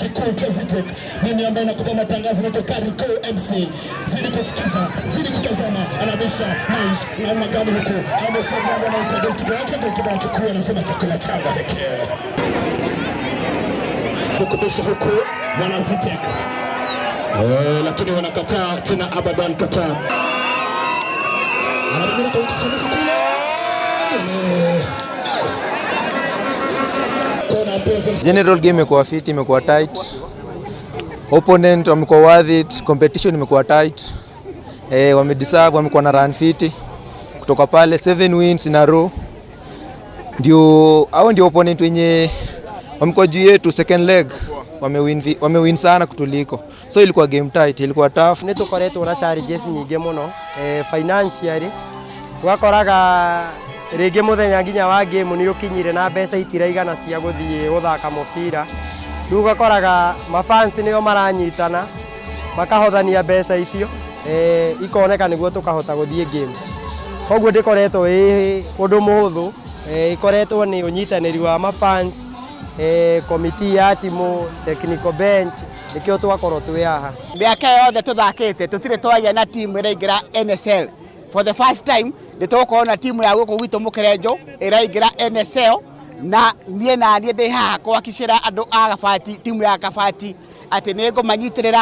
kikuu cha Zetech. Mimi ambaye nakupa matangazo naitwa Kariko MC. Zidi kusikiza, zidi kutazama, anabisha Maish na gani huku amesema anaita goalkeeper wake, goalkeeper anachukua, anasema chakula changu hiki. Kukubisha huku wana Zetech. Lakini wanakataa tena, abadan kataa. Anamimina kwa kisanduku kule. Kona mpenzi. General game imekuwa fit, imekuwa tight. Opponent wamekuwa worth it, competition imekuwa tight. Wamedeserve, wamekuwa na run fit. Kutoka pale 7 wins in a row. Ndio hao ndio opponent wenye wamekuwa juu yetu second leg. Wamewin sana kutuliko. So ilikuwa game tight, ilikuwa tough. Nĩ tũkoretwo na challenges nyingĩ mũno financially, ũgakoraga rĩngĩ mũthenya nginya wa game nĩ ũkinyire na mbeca itiraigana cia gũthiĩ gũthaka mũbira. Rĩu ũgakoraga mafans nĩo maranyitana makahothania mbeca icio ikoneka nĩguo tũkahota gũthiĩ game. Koguo ndĩkoretwo ĩ ũndũ mũhũthũ, ĩkoretwo nĩ ũnyitanĩri wa mafans, committee ya timu, technical bench, nĩkĩo twakorwo twĩ haha. Mĩaka yothe tũthakĩte tũtirĩ twagĩa na timu ĩraingĩra NSL. For the first time nĩ tũgũkorwo na timu ya gũkũ gwitũ Mũkerenjo ĩraingĩra NSL, na niĩ na niĩ ndĩ haha kũhakicĩra andũ a Gabati, timu ya Gabati, atĩ nĩ ngũmanyitĩrĩra.